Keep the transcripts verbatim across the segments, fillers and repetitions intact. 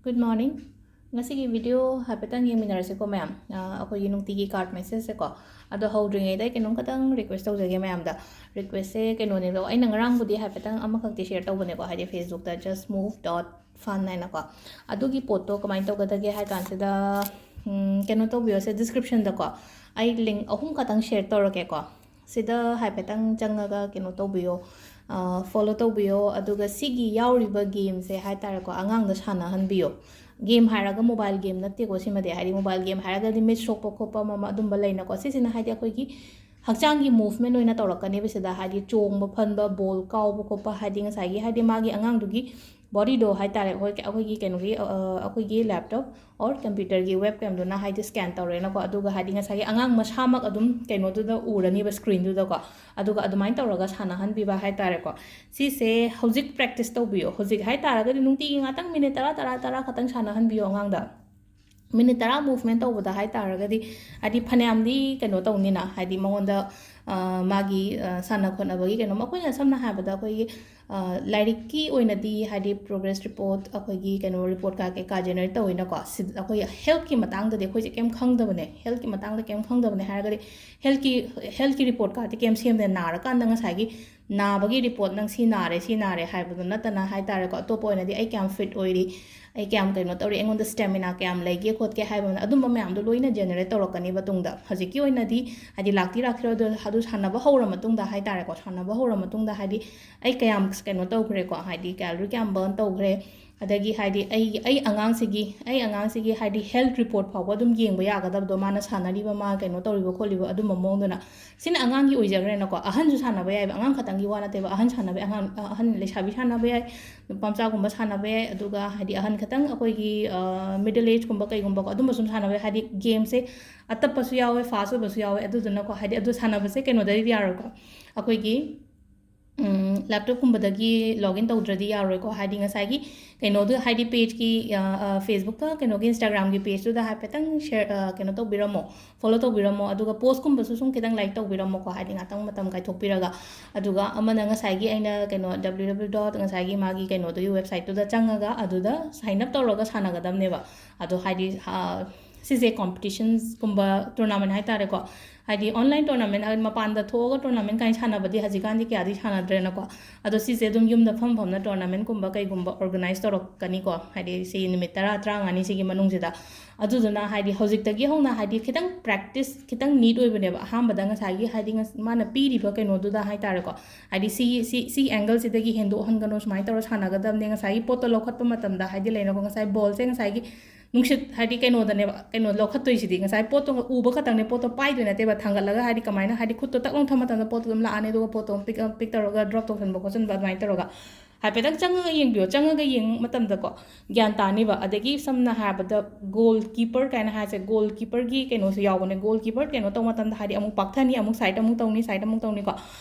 Good morning. ꯉꯁꯤꯒꯤ video ꯍꯥꯏꯐꯦꯠꯇꯪ ꯌꯦꯡꯃꯤꯟꯅꯔꯁꯤꯀꯣ ꯃꯌꯥꯝ꯫ ꯑ, ꯑꯩꯈꯣꯏꯒꯤ ꯅꯨꯡꯇꯤꯒꯤ card messageꯁꯦꯀꯣ꯫ ꯑꯗꯣ ꯍꯧꯗ꯭ꯔꯤꯉꯩꯗ ꯑꯩ ꯀꯩꯅꯣꯝ ꯈꯇꯪ request ꯇꯧꯖꯒꯦ ꯃꯌꯥꯝꯗ꯫ Requestꯁꯦ ꯀꯩꯅꯣꯅꯦꯕ, ꯑꯩꯅ ꯉꯔꯥꯡꯕꯨꯗꯤ ꯍꯥꯏꯐꯦꯠꯇꯪ ꯑꯃꯈꯛꯇꯤ share ꯇꯧꯕꯅꯦꯀꯣ, ꯍꯥꯏꯗꯤ Facebookꯇ just move dot fun ꯍꯥꯏꯅꯀꯣ꯫ ꯑꯗꯨꯒꯤ ꯄꯣꯠꯇꯣ ꯀꯃꯥꯏꯅ ꯇꯧꯒꯗꯒꯦ ꯍꯥꯏ ꯀꯥꯟꯁꯤꯗ, ꯎꯝ, ꯀꯩꯅꯣ ꯇꯧꯕꯤꯌꯣꯁꯦ, descriptionꯗꯀꯣ ꯑꯩ link ꯑꯍꯨꯝ ꯈꯛꯇꯪ share ꯇꯧꯔꯛꯀꯦꯀꯣ꯫ ꯁꯤꯗ ꯍꯥꯏꯐꯦꯠꯇꯪ ꯆꯪꯉꯒ ꯀꯩꯅꯣ ꯇꯧꯕꯤꯌꯣ, ꯑ, follow ꯇꯧꯕꯤꯌꯣ꯫ ꯑꯗꯨꯒ ꯁꯤꯒꯤ ꯌꯥꯎꯔꯤꯕ gameꯁꯦ ꯍꯥꯏ ꯇꯥꯔꯦꯀꯣ, ꯑꯉꯥꯡꯗ ꯁꯥꯟꯅꯍꯟꯕꯤꯌꯣ꯫ Game ꯍꯥꯏꯔꯒ mobile game ꯅꯠꯇꯦꯀꯣ ꯁꯤꯃꯗꯤ, ꯍꯥꯏꯗꯤ mobile game ꯍꯥꯏꯔꯒꯗꯤ ꯃꯤꯠ ꯁꯣꯛꯄ ꯈꯣꯠꯄ ꯑꯃ ꯑꯃ ꯑꯗꯨꯝꯕ ꯂꯩꯅꯀꯣ꯫ ꯁꯤꯁꯤꯅ ꯍꯥꯏꯗꯤ ꯑꯩꯈꯣꯏꯒꯤ ꯍꯛꯆꯥꯡꯒꯤ movement ꯑꯣꯏꯅ ꯇꯧꯔꯛꯀꯅꯦꯕ ꯁꯤꯗ, ꯍꯥꯏꯗꯤ ꯆꯣꯡꯕ ꯐꯟꯕ, ball ꯀꯥꯎꯕ ꯈꯣꯠꯄ, ꯍꯥꯏꯗꯤ ꯉꯁꯥꯏꯒꯤ, ꯍꯥꯏꯗꯤ ꯃꯥꯒꯤ ꯑꯉꯥꯡꯗꯨꯒꯤ bodyꯗꯣ ꯍꯥꯏ ꯇꯥꯔꯦ, ꯑꯩꯈꯣꯏ, ꯑꯩꯈꯣꯏꯒꯤ ꯀꯩꯅꯣꯒꯤ, ꯑ, ꯑ, ꯑꯩꯈꯣꯏꯒꯤ laptop or computerꯒꯤ webcamꯗꯨꯅ ꯍꯥꯏꯗꯤ scan ꯇꯧꯔꯦꯅꯀꯣ꯫ ꯑꯗꯨꯒ ꯍꯥꯏꯗꯤ ꯉꯁꯥꯏꯒꯤ ꯑꯉꯥꯡ ꯃꯁꯥꯃꯛ ꯑꯗꯨꯝ ꯀꯩꯅꯣꯗꯨꯗ ꯎꯔꯅꯤꯕ, screenꯗꯨꯗꯀꯣ꯫ ꯑꯗꯨꯒ ꯑꯗꯨꯃꯥꯏꯅ ꯇꯧꯔꯒ ꯁꯥꯟꯅꯍꯟꯕꯤꯕ ꯍꯥꯏ ꯇꯥꯔꯦꯀꯣ꯫ ꯁꯤꯁꯦ ꯍꯧꯖꯤꯛ practice ꯇꯧꯕꯤꯌꯣ꯫ ꯍꯧꯖꯤꯛ ꯍꯥꯏ ꯇꯥꯔꯒꯗꯤ ꯅꯨꯡꯇꯤꯒꯤ ꯉꯥꯛꯇꯪ minute ꯇꯔꯥ, ꯇꯔꯥ, ꯇꯔꯥ ꯈꯛꯇꯪ ꯁꯥꯟꯅꯍꯟꯕꯤꯌꯣ ꯑꯉꯥꯡꯗ꯫ Minute ꯇꯔꯥ movement ꯇꯧꯕꯗ ꯍꯥꯏ ꯇꯥꯔꯒꯗꯤ, ꯍꯥꯏꯗꯤ ꯐꯅꯌꯥꯝꯗꯤ ꯀꯩꯅꯣ ꯇꯧꯅꯤꯅ, ꯍꯥꯏꯗꯤ ꯃꯉꯣꯟꯗ, ꯑ, ꯃꯥꯒꯤ, ꯑ, ꯁꯥꯟꯅ ꯈꯣꯠꯅꯕꯒꯤ ꯀꯩꯅꯣꯝ, ꯑꯩꯈꯣꯏꯅ ꯁꯝꯅ ꯍꯥꯏꯔꯕꯗ ꯑꯩꯈꯣꯏꯒꯤ, ꯑ, ꯂꯥꯏꯔꯤꯛꯀꯤ ꯑꯣꯏꯅꯗꯤ ꯍꯥꯏꯗꯤ progress report, ꯑꯩꯈꯣꯏꯒꯤ ꯀꯩꯅꯣ report ꯀꯥ ꯀꯩꯀꯥ generate ꯇꯧꯋꯤꯅꯀꯣ꯫ ꯁꯤ ꯑꯩꯈꯣꯏ healthꯀꯤ ꯃꯇꯥꯡꯗꯗꯤ ꯑꯩꯈꯣꯏꯁꯦ ꯀꯩꯝ ꯈꯪꯗꯕꯅꯦ, healthꯀꯤ ꯃꯇꯥꯡꯗ ꯀꯩꯝ ꯈꯪꯗꯕꯅꯦ ꯍꯥꯏꯔꯒꯗꯤ healthꯀꯤ, healthꯀꯤ report ꯀꯥꯗꯤ ꯀꯩꯝ ꯁꯦꯝꯗꯦ꯫ ꯅꯥꯔꯀꯥꯟꯗ ꯉꯁꯥꯏꯒꯤ ꯅꯥꯕꯒꯤ report, ꯅꯪ ꯁꯤ ꯅꯥꯔꯦ, ꯁꯤ ꯅꯥꯔꯦ ꯍꯥꯏꯕꯗꯣ ꯅꯠꯇꯅ ꯍꯥꯏ ꯇꯥꯔꯦꯀꯣ, ꯑꯇꯣꯞꯄ ꯑꯣꯏꯅꯗꯤ ꯑꯩ ꯀꯌꯥꯝ fit ꯑꯣꯏꯔꯤ, ꯑꯩ ꯀꯌꯥꯝ ꯀꯩꯅꯣ ꯇꯧꯔꯤ, ꯑꯩꯉꯣꯟꯗ stamina ꯀꯌꯥꯝ ꯂꯩꯒꯦ ꯈꯣꯠꯀꯦ ꯍꯥꯏꯕ ꯑꯃꯅ ꯑꯗꯨꯝꯕ ꯃꯌꯥꯝꯗꯣ ꯂꯣꯏꯅ generate ꯇꯧꯔꯛꯀꯅꯤꯕ ꯇꯨꯡꯗ꯫ ꯍꯧꯖꯤꯛꯀꯤ ꯑꯣꯏꯅꯗꯤ ꯍꯥꯏꯗꯤ ꯂꯥꯛꯇꯤ ꯂꯥꯛꯈꯤꯔꯣꯏ, ꯑꯗꯣ ꯑꯗꯨ ꯁꯥꯟꯅꯕ ꯍꯧꯔ ꯃꯇꯨꯡꯗ ꯍꯥꯏ ꯇꯥꯔꯦꯀꯣ, ꯁꯥꯟꯅꯕ ꯍꯧꯔ ꯃꯇꯨꯡꯗ ꯍꯥꯏꯗꯤ ꯑꯩ ꯀꯌꯥꯝ ꯀꯩꯅꯣ ꯇꯧꯈ꯭ꯔꯦꯀꯣ, ꯍꯥꯏꯗꯤ calorie ꯀꯌꯥꯝ burn ꯇꯧꯈ꯭ꯔꯦ, ꯑꯗꯒꯤ ꯍꯥꯏꯗꯤ ꯑꯩ, ꯑꯩ ꯑꯉꯥꯡꯁꯤꯒꯤ, ꯑꯩ ꯑꯉꯥꯡꯁꯤꯒꯤ ꯍꯥꯏꯗꯤ health report ꯐꯥꯎꯕ ꯑꯗꯨꯝ ꯌꯦꯡꯕ ꯌꯥꯒꯗꯕꯗꯣ, ꯃꯥꯅ ꯁꯥꯟꯅꯔꯤꯕ, ꯃꯥ ꯀꯩꯅꯣ ꯇꯧꯔꯤꯕ ꯈꯣꯠꯂꯤꯕ ꯑꯗꯨꯝꯕ ꯃꯑꯣꯡꯗꯨꯅ꯫ ꯁꯤꯅ ꯑꯉꯥꯡꯒꯤ ꯑꯣꯏꯖꯈ꯭ꯔꯦꯅꯀꯣ꯫ ꯑꯍꯟꯁꯨ ꯁꯥꯟꯅꯕ ꯌꯥꯏꯕ, ꯑꯉꯥꯡ ꯈꯛꯇꯪꯒꯤ ꯋꯥ ꯅꯠꯇꯦꯕ, ꯑꯍꯟ ꯁꯥꯟꯅꯕ ꯌꯥꯏ, ꯑꯉꯥꯡ, ꯑꯍꯟ ꯂꯩꯁꯥꯕꯤ ꯁꯥꯟꯅꯕ ꯌꯥꯏ, ꯅꯨꯄꯥ ꯃꯆꯥꯒꯨꯝꯕ ꯁꯥꯟꯅꯕ ꯌꯥꯏ, ꯑꯗꯨꯒ ꯍꯥꯏꯗꯤ ꯑꯍꯟ ꯈꯛꯇꯪ ꯑꯩꯈꯣꯏꯒꯤ, ꯑ, middle ageꯀꯨꯝꯕ ꯀꯩꯒꯨꯝꯕꯀꯣ, ꯑꯗꯨꯝꯕꯁꯨ ꯁꯥꯟꯅꯕ ꯌꯥꯏ꯫ ꯍꯥꯏꯗꯤ gameꯁꯦ ꯑꯇꯞꯄꯁꯨ ꯌꯥꯎꯋꯦ, fast ꯑꯣꯏꯕꯁꯨ ꯌꯥꯎꯋꯦ꯫ ꯑꯗꯨꯗꯨꯅꯀꯣ, ꯍꯥꯏꯗꯤ ꯑꯗꯨ ꯁꯥꯟꯅꯕꯁꯦ ꯀꯩꯅꯣꯗꯩꯗꯤ ꯌꯥꯔꯣꯏꯀꯣ, ꯑꯩꯈꯣꯏꯒꯤ ꯎꯝ, laptopꯀꯨꯝꯕꯗꯒꯤ login ꯇꯧꯗ꯭ꯔꯗꯤ ꯌꯥꯔꯣꯏꯀꯣ꯫ ꯍꯥꯏꯗꯤ ꯉꯁꯥꯏꯒꯤ ꯀꯩꯅꯣꯗꯨ, ꯍꯥꯏꯗꯤ pageꯀꯤ, ꯑ, ꯑ, Facebookꯀ ꯀꯩꯅꯣꯒꯤ Instagramꯒꯤ pageꯇꯨꯗ ꯍꯥꯏꯐꯦꯠꯇꯪ share, ꯑ, ꯀꯩꯅꯣ ꯇꯧꯕꯤꯔꯝꯃꯣ, follow ꯇꯧꯕꯤꯔꯝꯃꯣ꯫ ꯑꯗꯨꯒ postꯀꯨꯝꯕꯁꯨ ꯁꯨꯝ ꯈꯤꯇꯪ like ꯇꯧꯕꯤꯔꯝꯃꯣꯀꯣ, ꯍꯥꯏꯗꯤ ꯉꯥꯛꯇꯪ ꯃꯇꯝ ꯀꯥꯏꯊꯣꯛꯄꯤꯔꯒ꯫ ꯑꯗꯨꯒ ꯑꯃꯅ ꯉꯁꯥꯏꯒꯤ ꯑꯩꯅ ꯀꯩꯅꯣ, W W W dot ꯉꯁꯥꯏꯒꯤ ꯃꯥꯒꯤ ꯀꯩꯅꯣꯗꯨꯒꯤ websiteꯇꯨꯗ ꯆꯪꯉꯒ ꯑꯗꯨꯗ sign up ꯇꯧꯔꯒ ꯁꯥꯟꯅꯒꯗꯕꯅꯦꯕ꯫ ꯑꯗꯣ ꯍꯥꯏꯗꯤ, ꯑ, ꯁꯤꯁꯦ competitionsꯀꯨꯝꯕ tournament ꯍꯥꯏꯇꯥꯔꯦꯀꯣ꯫ ꯍꯥꯏꯗꯤ online tournament, ꯍꯥꯏꯗꯤ ꯃꯄꯥꯟꯗ ꯊꯣꯛꯑꯒ tournament ꯀꯥꯏꯅ ꯁꯥꯟꯅꯕꯗꯤ ꯍꯧꯖꯤꯛꯀꯥꯟꯗꯤ ꯀꯌꯥꯗꯤ ꯁꯥꯟꯅꯗ꯭ꯔꯦꯅꯀꯣ꯫ ꯑꯗꯣ ꯁꯤꯁꯦ ꯑꯗꯨꯝ ꯌꯨꯝꯗ ꯐꯝ ꯐꯝꯅ tournamentꯀꯨꯝꯕ ꯀꯩꯒꯨꯝꯕ organize ꯇꯧꯔꯛꯀꯅꯤꯀꯣ, ꯍꯥꯏꯗꯤ ꯁꯤ ꯅꯨꯃꯤꯠ ꯇꯔꯥ, ꯇꯔꯥꯃꯉꯥꯅꯤꯁꯤꯒꯤ ꯃꯅꯨꯡꯁꯤꯗ꯫ ꯑꯗꯨꯗꯨꯅ ꯍꯥꯏꯗꯤ ꯍꯧꯖꯤꯛꯇꯒꯤ ꯍꯧꯅ ꯍꯥꯏꯗꯤ ꯈꯤꯇꯪ practice ꯈꯤꯇꯪ need ꯑꯣꯏꯕꯅꯦꯕ꯫ ꯑꯍꯥꯟꯕꯗ ꯉꯁꯥꯏꯒꯤ ꯍꯥꯏꯗꯤ ꯉꯁ-, ꯃꯥꯅ ꯄꯤꯔꯤꯕ ꯀꯩꯅꯣꯗꯨꯗ ꯍꯥꯏꯇꯥꯔꯦꯀꯣ, ꯍꯥꯏꯗꯤ ꯁꯤ, ꯁꯤ, ꯁꯤ angleꯁꯤꯗꯒꯤ ꯍꯦꯟꯗꯣꯛꯍꯟꯒꯅꯣ, ꯁꯨꯃꯥꯏꯅ ꯇꯧꯔ ꯁꯥꯟꯅꯒꯗꯕꯅꯦ, ꯉꯁꯥꯏꯒꯤ ꯄꯣꯠꯇꯣ ꯂꯧꯈꯠꯄ ꯃꯇꯝꯗ ꯍꯥꯏꯗꯤ ꯂꯩꯅꯀꯣ, ꯉꯁꯥꯏ ballꯁꯦ ꯉꯁꯥꯏꯒꯤ ꯅꯨꯡꯁꯤꯠ, ꯍꯥꯏꯗꯤ ꯀꯩꯅꯣꯗꯅꯦꯕ, ꯀꯩꯅꯣ ꯂꯧꯈꯠꯇꯣꯏꯁꯤꯗꯤ, ꯉꯁꯥꯏ ꯄꯣꯠꯇꯣ ꯎꯕ ꯈꯛꯇꯪꯅꯦ, ꯄꯣꯠꯇꯣ ꯄꯥꯏꯗꯣꯏ ꯅꯠꯇꯦꯕ, ꯊꯥꯡꯒꯠꯂꯒ ꯍꯥꯏꯗꯤ ꯀꯃꯥꯏꯅ, ꯍꯥꯏꯗꯤ ꯈꯨꯠꯇꯣ ꯇꯛ ꯂꯥꯎ ꯊꯝꯕ ꯃꯇꯝꯗ ꯄꯣꯠꯇꯣ ꯑꯗꯨꯝ ꯂꯥꯛꯑꯅꯤ, ꯑꯗꯨꯒ ꯄꯣꯠꯇꯣ ꯑꯗꯨꯝ pick, pick ꯇꯧꯔꯒ drop ꯇꯧꯁꯟꯕ ꯈꯣꯠꯆꯟꯕ ꯑꯗꯨꯃꯥꯏꯅ ꯇꯧꯔꯒ ꯍꯥꯏꯐꯦꯠꯇꯪ ꯆꯪꯉꯒ ꯌꯦꯡꯕꯤꯌꯣ꯫ ꯆꯪꯉꯒ ꯌꯦꯡꯕ ꯃꯇꯝꯗꯀꯣ ꯒ꯭ꯌꯥꯟ ꯇꯥꯅꯤꯕ꯫ ꯑꯗꯒꯤ ꯁꯝꯅ ꯍꯥꯏꯔꯕꯗ goalkeeper ꯀꯥꯏꯅ ꯍꯥꯏꯁꯦ, goalkeeperꯒꯤ ꯀꯩꯅꯣꯁꯨ ꯌꯥꯎꯕꯅꯦ꯫ Goalkeeper ꯀꯩꯅꯣ ꯇꯧꯕ ꯃꯇꯝꯗ ꯍꯥꯏꯗꯤ ꯑꯃꯨꯛ ꯄꯥꯛꯊꯅꯤ, ꯑꯃꯨꯛ side ꯑꯃꯨꯛ ꯇꯧꯅꯤ, side ꯑꯃꯨꯛ ꯇꯧꯅꯤꯀꯣ꯫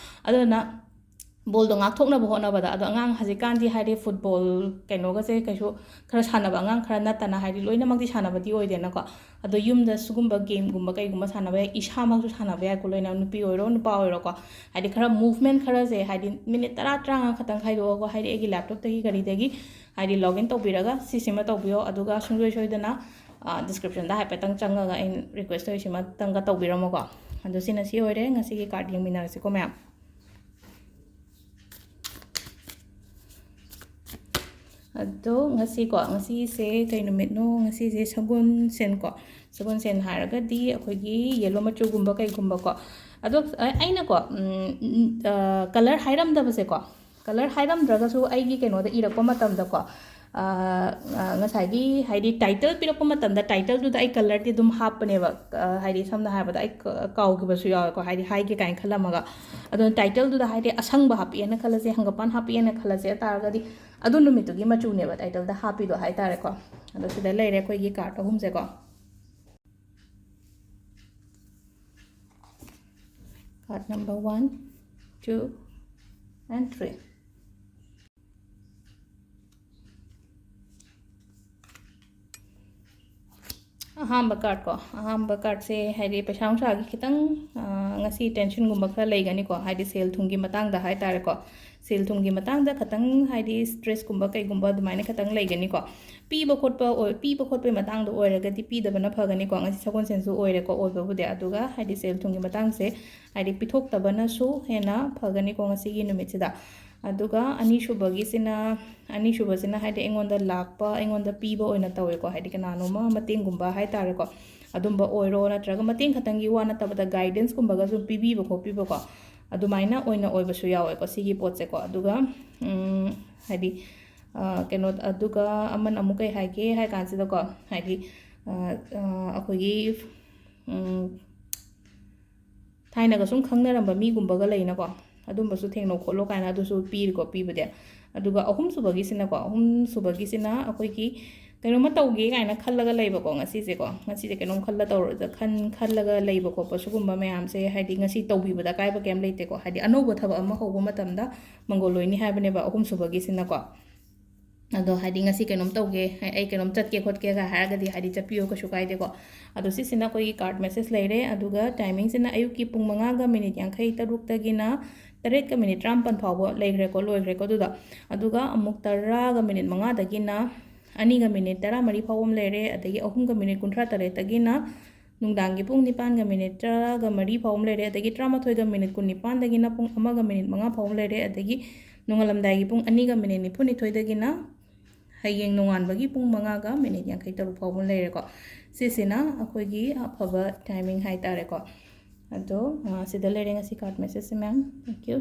ꯑꯗꯨꯅ ballꯗꯣ ꯉꯥꯛꯊꯣꯛꯅꯕ ꯍꯣꯠꯅꯕꯗ, ꯑꯗꯣ ꯑꯉꯥꯡ ꯍꯧꯖꯤꯛꯀꯥꯟꯗꯤ ꯍꯥꯏꯗꯤ football ꯀꯩꯅꯣꯒꯁꯦ ꯀꯩꯁꯨ ꯈꯔ ꯁꯥꯟꯅꯕ ꯑꯉꯥꯡ ꯈꯔ ꯅꯠꯇꯅ ꯍꯥꯏꯗꯤ ꯂꯣꯏꯅꯃꯛꯇꯤ ꯁꯥꯟꯅꯕꯗꯤ ꯑꯣꯏꯗꯦꯅꯀꯣ꯫ ꯑꯗꯣ ꯌꯨꯝꯗ ꯁꯤꯒꯨꯝꯕ gameꯒꯨꯝꯕ ꯀꯩꯒꯨꯝꯕ ꯁꯥꯟꯅꯕ ꯌꯥꯏ, ꯏꯁꯥꯃꯛꯁꯨ ꯁꯥꯟꯅꯕ ꯌꯥꯏꯀꯣ, ꯂꯣꯏꯅ ꯅꯨꯄꯤ ꯑꯣꯏꯔꯣ ꯅꯨꯄꯥ ꯑꯣꯏꯔꯣꯀꯣ꯫ ꯍꯥꯏꯗꯤ ꯈꯔ movement ꯈꯔꯁꯦ ꯍꯥꯏꯗꯤ minute ꯇꯔꯥ ꯇꯔꯥꯃꯉꯥ ꯈꯛꯇꯪ ꯈꯥꯏꯗꯣꯛꯑꯒ ꯍꯥꯏꯗꯤ ꯑꯩꯒꯤ laptopꯇꯒꯤ ꯀꯔꯤꯗꯒꯤ ꯍꯥꯏꯗꯤ login ꯇꯧꯕꯤꯔꯒ ꯁꯤꯁꯤꯃ ꯇꯧꯕꯤꯌꯣ꯫ ꯑꯗꯨꯒ ꯁꯨꯡꯁꯣꯏ ꯁꯣꯏꯗꯅ, ꯑ, descriptionꯗ ꯍꯥꯏꯐꯦꯠꯇꯪ ꯆꯪꯉꯒ ꯑꯩꯅ request ꯇꯧꯔꯤꯁꯤꯃꯇꯪꯒ ꯇꯧꯕꯤꯔꯝꯃꯣꯀꯣ꯫ ꯑꯗꯣ ꯁꯤꯅ ꯁꯤ ꯑꯣꯏꯔꯦ ꯉꯁꯤꯒꯤ card ꯌꯦꯡꯃꯤꯟꯅꯔꯁꯤꯀꯣ ꯃꯌꯥꯝ꯫ ꯑꯗꯣ ꯉꯁꯤꯀꯣ, ꯉꯁꯤꯁꯦ ꯀꯩ ꯅꯨꯃꯤꯠꯅꯣ? ꯉꯁꯤꯁꯦ ꯁꯒꯣꯜꯁꯦꯟꯀꯣ꯫ ꯁꯒꯣꯜꯁꯦꯟ ꯍꯥꯏꯔꯒꯗꯤ ꯑꯩꯈꯣꯏꯒꯤ yellow ꯃꯆꯨꯒꯨꯝꯕ ꯀꯩꯒꯨꯝꯕꯀꯣ꯫ ꯑꯗꯣ ꯑ-, ꯑꯩꯅꯀꯣ, ꯎꯝ, ꯎꯝ, ꯑ, colour ꯍꯥꯏꯔꯝꯗꯕꯁꯦꯀꯣ, colour ꯍꯥꯏꯔꯝꯗ꯭ꯔꯒꯁꯨ ꯑꯩꯒꯤ ꯀꯩꯅꯣꯗ ꯏꯔꯛꯄ ꯃꯇꯝꯗꯀꯣ, ꯑ, ꯑ, ꯉꯁꯥꯏꯒꯤ ꯍꯥꯏꯗꯤ title ꯄꯤꯔꯛꯄ ꯃꯇꯝꯗ titleꯗꯨꯗ ꯑꯩ colourꯗꯤ ꯑꯗꯨꯝ ꯍꯥꯞꯄꯅꯦꯕ꯫ ꯑ, ꯍꯥꯏꯗꯤ ꯁꯝꯅ ꯍꯥꯏꯔꯕꯗ ꯑꯩ ꯀ-, ꯀꯥꯎꯈꯤꯕꯁꯨ ꯌꯥꯎꯋꯦꯀꯣ, ꯍꯥꯏꯗꯤ ꯍꯥꯏꯒꯦ ꯀꯥꯏꯅ ꯈꯜꯂꯝꯃꯒ꯫ ꯑꯗꯨꯅ titleꯗꯨꯗ ꯍꯥꯏꯗꯤ ꯑꯁꯪꯕ ꯍꯥꯞꯄꯛꯑꯦꯅ ꯈꯜꯂꯁꯦ, ꯍꯪꯒꯄꯥꯟ ꯍꯥꯞꯄꯛꯑꯦꯅ ꯈꯜꯂꯁꯦ ꯇꯥꯔꯒꯗꯤ ꯑꯗꯨ ꯅꯨꯃꯤꯠꯇꯨꯒꯤ ꯃꯆꯨꯅꯦꯕ titleꯗ ꯍꯥꯞꯄꯤꯗꯣ ꯍꯥꯏꯇꯥꯔꯦꯀꯣ꯫ ꯑꯗꯣ ꯁꯤꯗ ꯂꯩꯔꯦ ꯑꯩꯈꯣꯏꯒꯤ card ꯑꯍꯨꯝꯁꯦꯀꯣ꯫ Card number one, two, and three. ꯑꯍꯥꯟꯕ card ꯀꯣ, ꯑꯍꯥꯟꯕ card ꯁꯦ ꯍꯥꯏꯗꯤ ꯄꯩꯁꯥ ꯅꯨꯡꯁꯥꯒꯤ ꯈꯤꯇꯪ, ꯑ, ꯉꯁꯤ tension ꯒꯨꯝꯕ ꯈꯔ ꯂꯩꯒꯅꯤꯀꯣ, ꯍꯥꯏꯗꯤ ꯁꯦꯜ ꯊꯨꯝꯒꯤ ꯃꯇꯥꯡꯗ ꯍꯥꯏꯇꯥꯔꯦꯀꯣ, ꯁꯦꯜ ꯊꯨꯝꯒꯤ ꯃꯇꯥꯡꯗ ꯈꯤꯇꯪ ꯍꯥꯏꯗꯤ stress ꯀꯨꯝꯕ ꯀꯩꯒꯨꯝꯕ ꯑꯗꯨꯃꯥꯏꯅ ꯈꯤꯇꯪ ꯂꯩꯒꯅꯤꯀꯣ꯫ ꯄꯤꯕ ꯈꯣꯠꯄ ꯑꯣꯏ-, ꯄꯤꯕ ꯈꯣꯠꯄꯒꯤ ꯃꯇꯥꯡꯗ ꯑꯣꯏꯔꯒꯗꯤ ꯄꯤꯗꯕꯅ ꯐꯒꯅꯤꯀꯣ, ꯉꯁꯤ ꯁꯒꯣꯜꯁꯦꯟꯁꯨ ꯑꯣꯏꯔꯦꯀꯣ ꯑꯣꯏꯕꯕꯨꯗꯤ, ꯑꯗꯨꯒ ꯍꯥꯏꯗꯤ ꯁꯦꯜ ꯊꯨꯝꯒꯤ ꯃꯇꯥꯡꯁꯦ ꯍꯥꯏꯗꯤ ꯄꯤꯊꯣꯛꯇꯕꯅꯁꯨ ꯍꯦꯟꯅ ꯐꯒꯅꯤꯀꯣ ꯉꯁꯤꯒꯤ ꯅꯨꯃꯤꯠꯁꯤꯗ꯫ ꯑꯗꯨꯒ ꯑꯅꯤꯁꯨꯕꯒꯤꯁꯤꯅ, ꯑꯅꯤꯁꯨꯕꯁꯤꯅ ꯍꯥꯏꯗꯤ ꯑꯩꯉꯣꯟꯗ ꯂꯥꯛꯄ, ꯑꯩꯉꯣꯟꯗ ꯄꯤꯕ ꯑꯣꯏꯅ ꯇꯧꯋꯦꯀꯣ, ꯍꯥꯏꯗꯤ ꯀꯅꯥꯅꯣꯝꯃ ꯃꯇꯦꯡꯒꯨꯝꯕ ꯍꯥꯏꯇꯥꯔꯦꯀꯣ, ꯑꯗꯨꯝꯕ ꯑꯣꯏꯔꯣ, ꯅꯠꯇ꯭ꯔꯒ ꯃꯇꯦꯡ ꯈꯛꯇꯪꯒꯤ ꯋꯥ ꯅꯠꯇꯕꯗ guidance ꯀꯨꯝꯕꯒꯁꯨ ꯄꯤꯕꯤꯕ ꯈꯣꯠꯄꯤꯕꯀꯣ, ꯑꯗꯨꯃꯥꯏꯅ ꯑꯣꯏꯅ ꯑꯣꯏꯕꯁꯨ ꯌꯥꯎꯋꯦꯀꯣ ꯁꯤꯒꯤ ꯄꯣꯠꯁꯦꯀꯣ꯫ ꯑꯗꯨꯒ, ꯎꯝ, ꯍꯥꯏꯗꯤ, ꯑ, ꯀꯩꯅꯣ, ꯑꯗꯨꯒ ꯑꯃꯅ ꯑꯃꯨꯛ ꯀꯩ ꯍꯥꯏꯒꯦ ꯍꯥꯏ ꯀꯥꯟꯁꯤꯗꯀꯣ, ꯍꯥꯏꯗꯤ, ꯑ, ꯑ, ꯑꯩꯈꯣꯏꯒꯤ, ꯎꯝ, ꯊꯥꯏꯅꯒ ꯁꯨꯝ ꯈꯪꯅꯔꯝꯕ ꯃꯤꯒꯨꯝꯕꯒ ꯂꯩꯅꯀꯣ, ꯑꯗꯨꯝꯕꯁꯨ ꯊꯦꯡꯅꯧ ꯈꯣꯠꯂꯣ ꯀꯥꯏꯅ ꯑꯗꯨꯁꯨ ꯄꯤꯔꯤꯀꯣ ꯄꯤꯕꯗꯤ꯫ ꯑꯗꯨꯒ ꯑꯍꯨꯝꯁꯨꯕꯒꯤꯁꯤꯅꯀꯣ, ꯑꯍꯨꯝꯁꯨꯕꯒꯤꯁꯤꯅ ꯑꯩꯈꯣꯏꯒꯤ ꯀꯩꯅꯣꯝꯃ ꯇꯧꯒꯦ ꯀꯥꯏꯅ ꯈꯜꯂꯒ ꯂꯩꯕꯀꯣ, ꯉꯁꯤꯁꯦꯀꯣ, ꯉꯁꯤꯁꯦ ꯀꯩꯅꯣꯝ ꯈꯜꯂ ꯇꯧꯔ-, ꯈꯟ-, ꯈꯜꯂꯒ ꯂꯩꯕ ꯈꯣꯠꯄ ꯁꯤꯒꯨꯝꯕ ꯃꯌꯥꯝꯁꯦ, ꯍꯥꯏꯗꯤ ꯉꯁꯤ ꯇꯧꯕꯤꯕꯗ ꯑꯀꯥꯏꯕ ꯀꯩꯝ ꯂꯩꯇꯦꯀꯣ, ꯍꯥꯏꯗꯤ ꯑꯅꯧꯕ ꯊꯕꯛ ꯑꯃ ꯍꯧꯕ ꯃꯇꯝꯗ ꯃꯪꯒꯣꯜ ꯑꯣꯏꯅꯤ ꯍꯥꯏꯕꯅꯦꯕ ꯑꯍꯨꯝꯁꯨꯕꯒꯤꯁꯤꯅꯀꯣ꯫ ꯑꯗꯣ ꯍꯥꯏꯗꯤ ꯉꯁꯤ ꯀꯩꯅꯣꯝ ꯇꯧꯒꯦ, ꯑꯩ ꯀꯩꯅꯣꯝ ꯆꯠꯀꯦ ꯈꯣꯠꯀꯦꯒ ꯍꯥꯏꯔꯒꯗꯤ ꯍꯥꯏꯗꯤ ꯆꯠꯄꯤꯌꯣ, ꯀꯩꯁꯨ ꯀꯥꯏꯗꯦꯀꯣ꯫ ꯑꯗꯣ ꯁꯤꯁꯤꯅ ꯑꯩꯈꯣꯏꯒꯤ card message ꯂꯩꯔꯦ꯫ ꯑꯗꯨꯒ timing ꯁꯤꯅ ꯑꯌꯨꯛꯀꯤ ꯄꯨꯡ ꯃꯉꯥꯒ ꯃꯤꯅꯤꯠ ꯌꯥꯡꯈꯩ ꯇꯔꯨꯛꯇꯒꯤꯅ ꯇꯔꯦꯠꯀ ꯃꯤꯅꯤꯠ ꯇꯔꯥꯃꯥꯄꯟ ꯐꯥꯎꯕ ꯂꯩꯈ꯭ꯔꯦꯀꯣ, ꯂꯣꯏꯈ꯭ꯔꯦꯀꯣ ꯑꯗꯨꯗ꯫ ꯑꯗꯨꯒ ꯑꯃꯨꯛ ꯇꯔꯥꯒ ꯃꯤꯅꯤꯠ ꯃꯉꯥꯗꯒꯤꯅ ꯑꯅꯤꯒ ꯃꯤꯅꯤꯠ ꯇꯔꯥꯃꯔꯤ ꯐꯥꯎꯕ ꯑꯃ ꯂꯩꯔꯦ, ꯑꯗꯒꯤ ꯑꯍꯨꯝꯒ ꯃꯤꯅꯤꯠ ꯀꯨꯟꯊ꯭ꯔꯥ ꯇꯔꯦꯠꯇꯒꯤꯅ ꯅꯨꯡꯗꯥꯡꯒꯤ ꯄꯨꯡ ꯅꯤꯄꯥꯟꯒ ꯃꯤꯅꯤꯠ ꯇꯔꯥꯒ ꯃꯔꯤ ꯐꯥꯎ ꯑꯃ ꯂꯩꯔꯦ, ꯑꯗꯒꯤ ꯇꯔꯥꯃꯥꯊꯣꯏꯒ ꯃꯤꯅꯤꯠ ꯀꯨꯟꯅꯤꯄꯥꯟꯗꯒꯤꯅ ꯄꯨꯡ ꯑꯃꯒ ꯃꯤꯅꯤꯠ ꯃꯉꯥ ꯐꯥꯎ ꯑꯃ ꯂꯩꯔꯦ, ꯑꯗꯒꯤ ꯅꯣꯡꯉꯥꯜꯂꯝꯗꯥꯏꯒꯤ ꯄꯨꯡ ꯑꯅꯤꯒ ꯃꯤꯅꯤꯠ ꯅꯤꯐꯨꯅꯤꯊꯣꯏꯗꯒꯤꯅ ꯍꯌꯦꯡ ꯅꯣꯡꯉꯥꯟꯕꯒꯤ ꯄꯨꯡ ꯃꯉꯥꯒ ꯃꯤꯅꯤꯠ ꯌꯥꯡꯈꯩ ꯇꯔꯨꯛ ꯐꯥꯎꯕ ꯂꯩꯔꯦꯀꯣ꯫ ꯁꯤꯁꯤꯅ ꯑꯩꯈꯣꯏꯒꯤ ꯑꯐꯕ timing ꯍꯥꯏꯇꯥꯔꯦꯀꯣ꯫ ꯑꯗꯣ, ꯑ, ꯁꯤꯗ ꯂꯩꯔꯦ ꯉꯁꯤ card message say, ma'am. Thank you.